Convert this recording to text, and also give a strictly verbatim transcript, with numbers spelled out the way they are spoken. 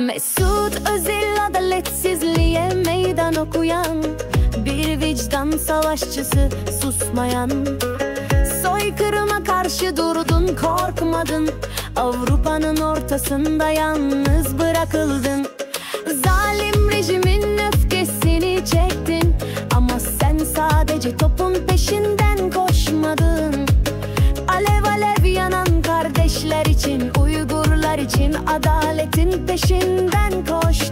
Mesut Özil adaletsizliğe meydan okuyan, bir vicdan savaşçısı susmayan. Soykırıma karşı durdun, korkmadın. Avrupa'nın ortasında yalnız bırakıldın. Zalim rejimin öfkesini çektin, ama sen sadece topun peşinden koşmadın. Alev alev yanan kardeşler için, Uygurlar için adaletin peşinden koş.